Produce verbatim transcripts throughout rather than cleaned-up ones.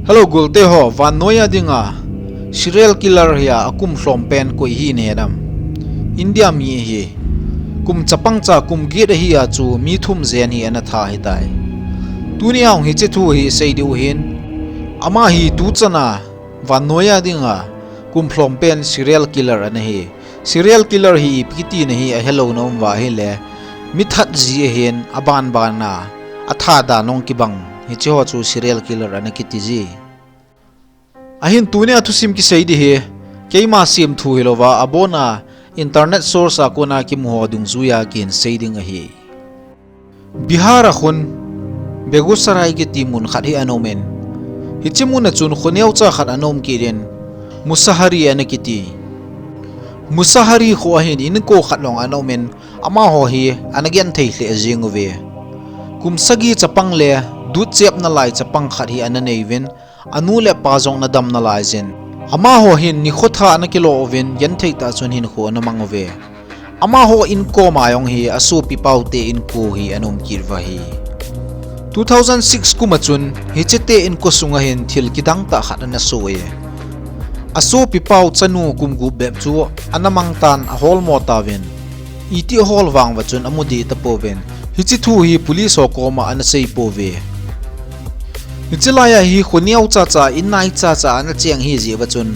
Hello, gulte ho, vannoiya dinga serial killer hi a kum lhom pen koi hi nahet am? India mi ahi. Kum chapang cha kum get ahi a chu mi thum jen hi ana tha ahitai. Tunia hung hiche thu hi sei diu ahin, ama hi tuchana vannoiya dinga kum lhom pen serial killer ana hi. Serial killer hi ipi kiti na hi ahelou na um uva ahile, mi that ji ahin, abanbana atha dan jong kibang, hiche ho chu serial killer ana kiti ji. Ahin tunia thusim kisei ding hi keima semthu hilouva, abona internet source a kona kimu ho dungjuiya kihin sei ding ahi. Bihar a khun Begusarai kiti mun khat hi ana umin, hiche muna chun khoneocha khat ana um kit in, Musahari ana kiti. Musahari kho a hin inko khat jong ana umin, amaho hi ana genthei lheh jeng uve. Kum sagi chapang le dut chepna lai chapang khat hi ana neiuvin, anu le apa jong ana dam nalaijin, amaho hin nikho tha ana kilo uvin, genthei tah chun hinkho ana mang uve. Amaho inko ma jong hi asopipaote inko hi ana um kit uva ahi. Two thousand six kum a chun hichete inko sunga hin thil kidang tah khat ana so e. Asopipao chanu kum gup bep chu ana mang tan, aholmo tauvin, iti ahol vang uva chun amu deh tapouvin, hiche thu hi police ho koma ana sei pouve. Hiche laiya hi khoneo chacha, in nai chacha ana cheng ahi jeh uva chun,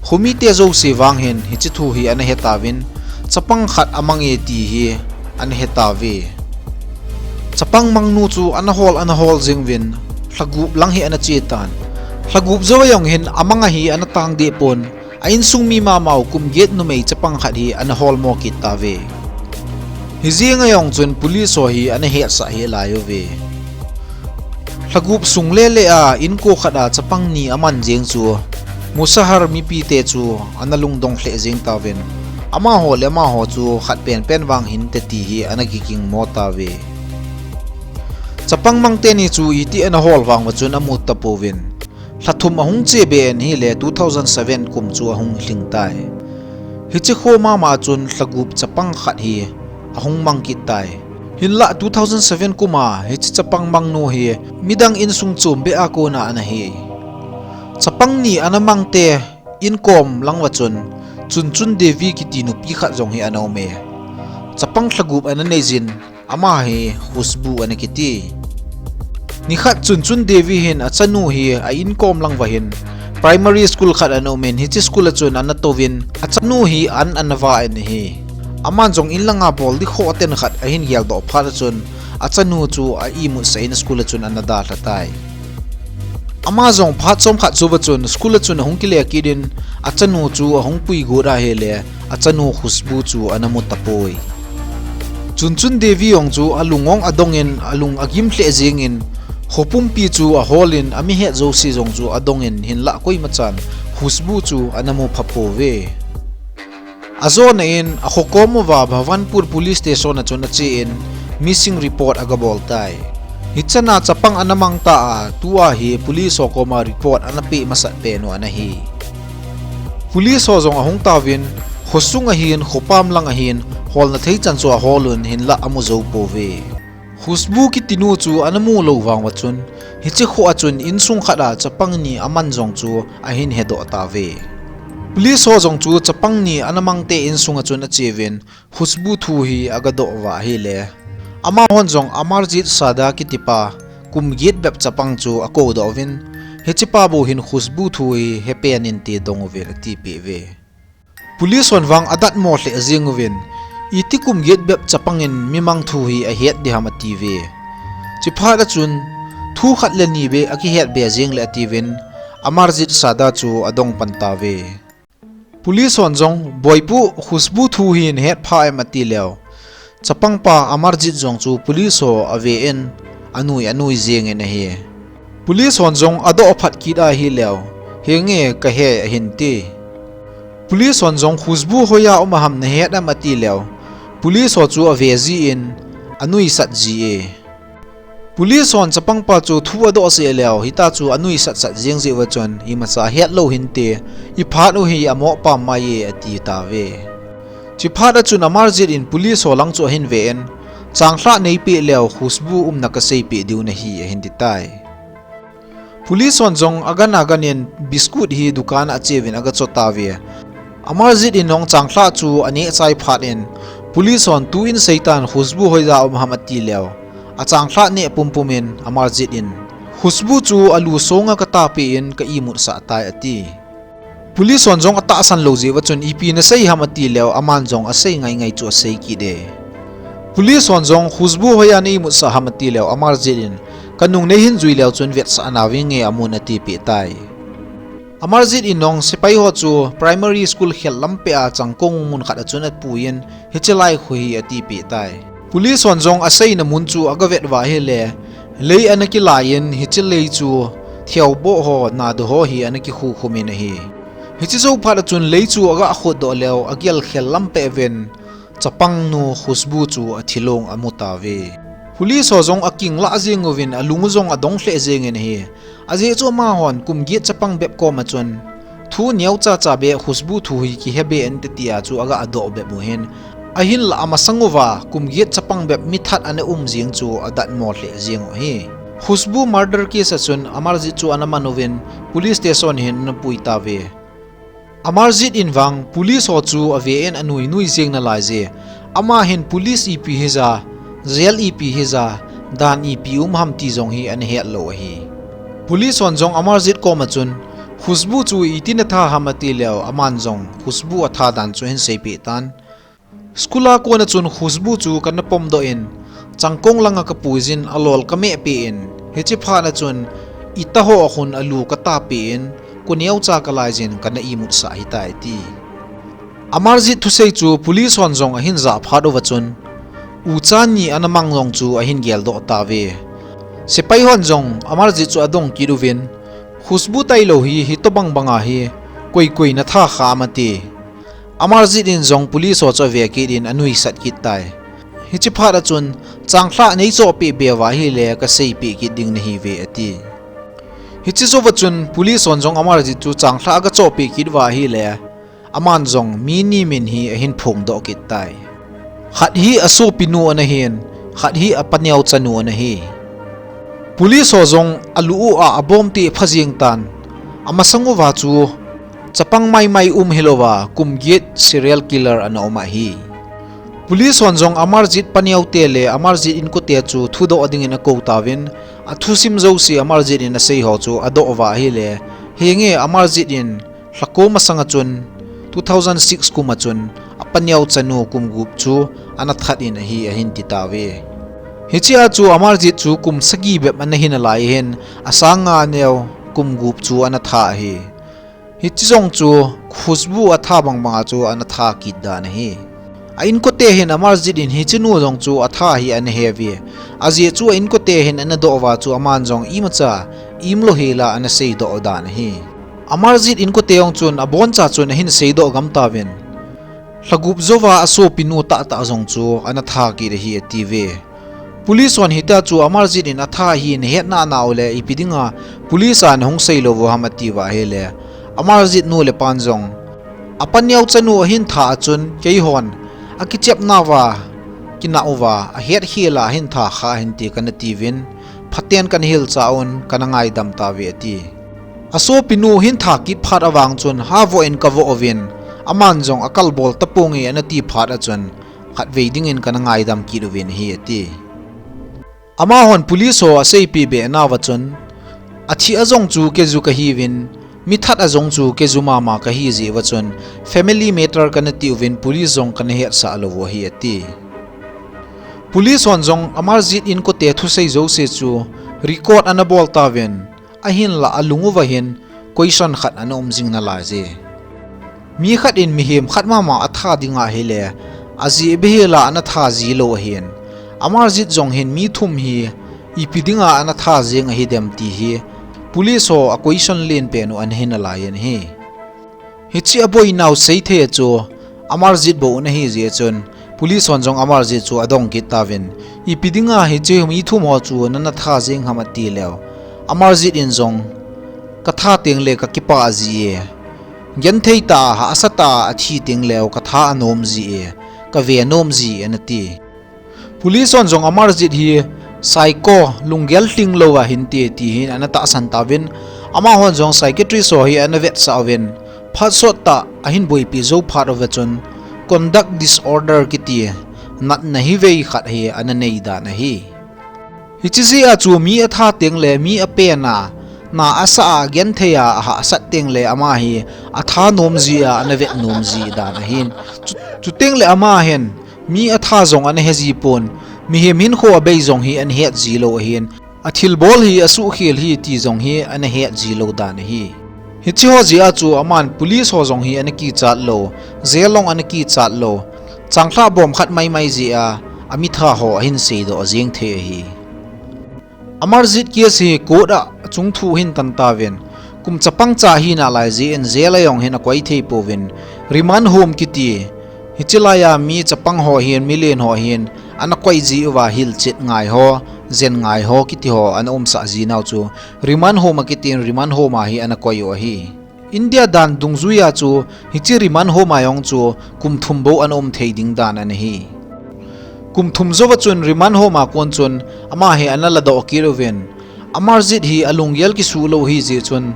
khomite jouse vang hin hiche thu hi ana he tauvin, chapang khat amang e ti hi ana he tauve. Chapang mangnu chu ana hol, ana hol jeng uvin, lha gup lang hi ana che tan. Lha gup jouva jong hin amang ahi ana tang deh pon, a insung mi mamau kum get numei chapang khat hi ana holmo kit tauve. Hijeng a jong chun police ho hi ana hetsah hih lai uve. Lha gup sung lele a inko khat a chapang ni aman jeng chu Musahar mipite chu ana lungdong lheh jeng tauvin, amaho le amaho chu khat penpen vang hinte ti hi ana kigingmo tauve. Chapang mangte ni chu iti ana hol vang uva chun amu tapouvin, lha thum ahung che be in ahile two thousand seven kum chu ahung lhing tai. Hiche kho mama a chun lha gup chapang khat hi ahung mang kit tai. Hinlah two thousand seven kum a hiche chapang mangnu hi midang insung chom beh a kona ana hi. Chapang ni ana mangte inkom lang uva chun Chunchun Devi kiti nupi khat jong hi ana um e. Chapang lha gup ana neijin, ama hi Khushbu ana kiti. Nikhat Chunchun Devi hin achanu hi a inkom lang uva hin primary school khat ana umin, hiche school a chun ana touvin, achanu hi an ana va in ahi. Aman jong in langa bol ding khoten khat ahin geldoh phat a chun, achanu chu a imutsah in school a chun ana dalha tai. Ama jong phat chomkhat jouva chun school a chun ahung kile kit in, achanu chu ahung puigot ahile, achanu Khushbu chu ana mu tapoi. Chunchun Devi jong chu alung jong adongin, alung agim lheh jengin, kho pumpi chu aholin, amihet jouse jong chu adongin, hinlah koimachan Khushbu chu ana mu phapouve. Ajona in akhokom uva Bhawanpur Police Station a chun ache in missing report agabol tai. Hichana chapang ana mang ta a, tua hi police ho koma report ana peh masat pen u ana hi. Police ho jong ahung tauvin, khosung ahin, khopam lang ahin, holna thei chan chu ahol un, hinlah amu jou pouve. Khushbu kitinu chu ana mu lou vang uva chun, hiche kho a chun insung khat a chapang ni aman jong chu ahin hedoh tauve. Police ho jong chu chapang ni ana mangte insung a chun acheuvin, Khushbu thu hi agadoh uva ahile, amahon jong Amarjit Sada kitipa kum get bep chapang chu akoudoh uvin, hichepa bou hin Khushbu thu hi hepen inte dong uvin atipeh uve. Police hon vang adatmo lheh jeng uvin, iti kum get bep chapangin mi mang thu hi ahet ding ham atiuve. Chuphat a chun, thu khat le ni beh akihet be jeng le atiuvin, Amarjit Sada chu adong pan tauve. Police hon jong, Boipu, Khushbu thu hi nahet pha em atileu, chapangpa Amarjit jong chu police ho ave in, anui anui jengin ahi. Police hon jong adoh phat kit ahileu, henge kahe ahin ti. Police hon jong Khushbu hoiya um ham nahet em atileu, police ho chu ave jin, anuisat ji e. Police hon chapangpa chu thu adoh seh leu, hita chu anuisat sat jeng jeh uva chun, imacha hetlou hinte, iphat u hi amoh pam mai e ati tauve. Chuphat a chun Amarjit in police ho lang chu ahin ve in, changlhah neipeh leu, Khushbu umna kaseipeh diu nahi ahin ti tai. Police hon jong agan agan in biscuit hi dukan a acheuvin aga cho tauve. Amarjit in jong changlhah chu aneh chai phat in, police hon tuin seitan Khushbu hoiya um ham ati leu, achanglhah neh pumpum in Amarjit in, Khushbu chu alu songa katahpeh in ka imut sah tai ati. Police hon jong atahsan lou jeh uva chun ipi nasei ham ati leu, aman jong asei ngai ngai chu asei kit e. Police hon jong Khushbu hoiya na imut sah ham ati leu, Amarjit in, kanung neihin jui leu chun vetsah nauving nge amun atipeh tai. Amarjit in jong sepai ho chu primary school khel lam peh a changkong mun khat a chun apuiyin, hiche lai khu hi atipeh tai. Police hon jong aseina mun chu aga vet uva ahile, lei ana kilaiyin, hiche lei chu theuboh ho, nado ho hi ana kikhukhum in ahi. Hiche jou phat a chun lei chu aga khotdoh leu, agel khel lam peh uvin, chapangnu Khushbu chu athilong amu tauve. Police ho jong akinglah jeng uvin, alung u jong adong lheh jengin ahi. Ajeh chu amahon kum get chapang bep koma chun, thu neocha cha beh Khushbu thu hi kihe beh inte tia chu aga adoh bep u ahin. Ahinlah amasang uva kum get chapang bep mi that ana um jeng chu adatmo lheh jeng u ahi. Khushbu murder case a chun Amarjit chu ana man uvin, police station hin ana pui tauve. Amarjit in vang police ho chu ave in anui nui jeng nalai je. Ama hin police ipi hija, jail ipi hija, dan ipi um ham ti jong hi ana het lou ahi. Police hon jong Amarjit koma chun, Khushbu chu itin atha ham ati leu, aman jong Khushbu atha dan chu ahin seipeh tan. School a kona chun Khushbu chu kana pomdoh in, changkong langa kapuiyin, alol kamehpeh in, hiche phat a chun ita ho a khun alu katahpeh in, kho neocha kalaijin kana imut sah ahitai ati. Amarjit thusei chu police hon jong ahin jah phat uva chun, ucha ni ana mang jong chu ahin geldoh tauve. Sepai hon jong Amarjit chu adong kit uvin, Khushbu tailou hi hitobang banga hi koi koi natha kha ham ati. Amarjit in jong police ho chu ave kit in anuisat kit tai. Hiche phat a chun, changlhah neichohpeh be uva ahile kaseipeh kit ding nahiuve ati. Hiche jouva chun police hon jong Amarjit chu changlhah aga chohpeh kit uva ahile, aman jong mi ni min hi ahin phongdoh kit tai. Khat hi asopinu ana hin, khat hi apaneo chanu ana hi. Police ho jong alu u a abomteh pha jeng tan, amasang uva chu chapang maimai um hilouva kum get serial killer ana um ahi. Police hon jong Amarjit paneo te le Amarjit inkote chu thudoh dingin akou tauvin, athusim jouse Amarjit in asei ho chu adoh uva ahile, henge Amarjit in lhako masanga chun two thousand six kum a chun apaneo chanu kum gup chu ana that in ahi ahin ti tauve. Hichea chu Amarjit chu kum sagi bep ana hi nalai hin, asang nga aneo kum gup chu ana tha ahi. Hiche jong chu Khushbu atha bang banga chu ana tha kit dan ahi. A inkote hin Amarjit in hichenu jong chu atha hi ana heuve. Ajeh chu a inkote hin ana doh uva chu aman jong imacha imlou hela ana seidoh dan ahi. Amarjit inkote jong chun aboncha chun ahin seidoh gam tauvin, lha gup jouva asopinu tahtah jong chu ana tha kit ahi atiuve. Police hon hitia chu Amarjit in atha hi nahet nana ule ipi dinga police a nahung seilou u ham atiuva ahile, Amarjit nu le pan jong, apaneo chanu ahin tha a chun keihon akichepnauva, kinah uva, ahetkhel a ahin tha kha ahin ti kana tiuvin, phaten kana hilchah un, kana ngaidam tauve ati. Asopinu ahin tha kit phat avang chun havoh in kavoh uvin, aman jong akalbol taponge ana ti phat a chun, khatvei dingin kana ngaidam kit uvin ahi ati. Amahon police ho aseipeh be nauva chun, athi a jong chu keiju kahiuvin, mi that a jong chu keiju mama kahi jeh uva chun, family matter kana tiuvin police jong kana hetsah lou u ahi ati. Police hon jong Amarjit inkote thusei jouse chu record ana bol tauvin, ahinlah alung uva hin question khat ana um jing nalai je. Mi khat in mihem khat mama atha ding ahile, ajeh beh hela ana tha jilou ahin, Amarjit jong hin mi thum hi ipi dinga ana tha jeng ahidem ti hi police ho a question lenpen u ana hi nalai in ahi. Hiche aboinau seithei a chu Amarjit bou ana hi jeh chun, police hon jong Amarjit chu adong kit tauvin, ipi dinga hiche mi thum ho chu nana tha jeng ham ati leu, Amarjit in jong, katha tengle kakipah jie, genthei tah a, hahsa tah a athi tengleu katha anom jie, kave nom ji ana ti. Police hon jong Amarjit hi psycho, lunggel lhing lou a hinte ti hin ana tahsan tauvin, amahon jong psychiatrist ho hi ana vetsah uvin, phat sot tah ahin boipi jou phat uva chun conduct disorder kiti natna hivei khat hi ana nei dan ahi. Hiche jeh a chu mi atha teng le mi apen a, na asah a, agenthei a, ahahsat teng le ama hi atha nom ji a, ana vet nom ji dan ahin. Chu, chuteng le ama hin mi atha jong ana he ji pon, mihem hinkho abei jong hi ana het ji lou ahin, athilbol hi asuhkhel hi ti jong hi ana het ji lou dan ahi. Hiche ho jeh a chu aman police ho jong hi ana kichat lou, jail jong ana kichat lou, changlhah bom khat maimai jeh a, amitha ho ahin seidoh jeng thei ahi. Amarjit case hi court a achung thu hin tan tauvin, kum chapang cha hi nalai jeh in jail a jong hin akoi thei pouvin, remand home kiti, hiche laiya mi chapang ho hin, milen ho hin ana koi ji uva, hilchet ngai ho, jen ngai ho kiti ho ana umsah ji nau chu remand home akitin, remand home a hi ana koi u ahi. India dan dungjuia chu hiche remand home a jong chu kum thum bou ana um thei ding dan ana hi. Kum thum jouva chun remand home a kon chun ama hi ana ladoh kit uvin, Amarjit hi alunggel kisuh lou ahi jeh chun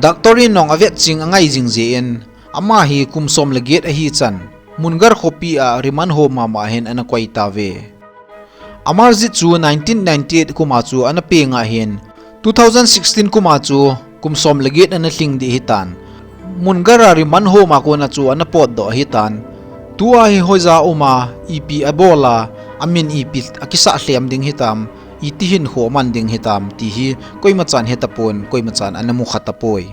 doctor in jong avet jing angai jing jeh in, ama hi kum som le get ahi chan, Munger khopi a remand home mama hin ana koi tauve. Amarjit chu nineteen ninety-eight kum a chu ana peng ahin, two thousand sixteen kum a chu kum som le get ana lhing ding ahitan, Munger a remand home a kon a chu ana potdoh ahitan, tua hi hoija um a, ipi abol a, amin ipi akisah lhem ding hitam, iti hinkho aman ding hitam ti hi koimachan hetapon, koimachan ana mukha tapoi.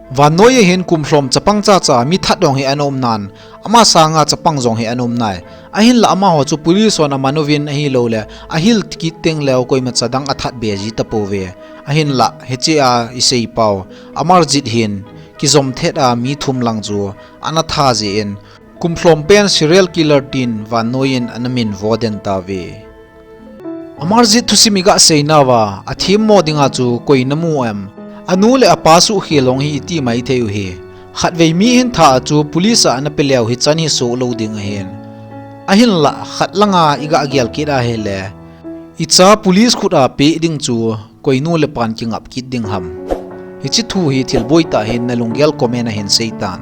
Vannoi a hin kum lhom chapang chacha mi that jong hi ana um nan, ama sanga chapang jong hi ana um nai. Ahinla amaho chu police hon aman uvin ahilouleh ahil kit teng leh koimacha dang athat be ji tapouve. Ahinla hiche a isei pau Amarjit hin kijom thet a mi thum lang chu ana that jeh in, kum lhom pen serial killer tin vannoi in ana min vo den tauve. Amarjit thusim iga seinauva, athemmo dinga chu koi namu em? Anu le apa suhkhel jong hi iti maithei u ahi. Khatvei mi hin that a chu police a ana pe leu hichan hi soh lou ding ahin. Ahinla khat langa iga gel kit ahile, icha police khut a peh ding chu koinu le pan kingap kit ding ham? Hiche thu hi thilboi tah hin nalunggel comment a hin seitan.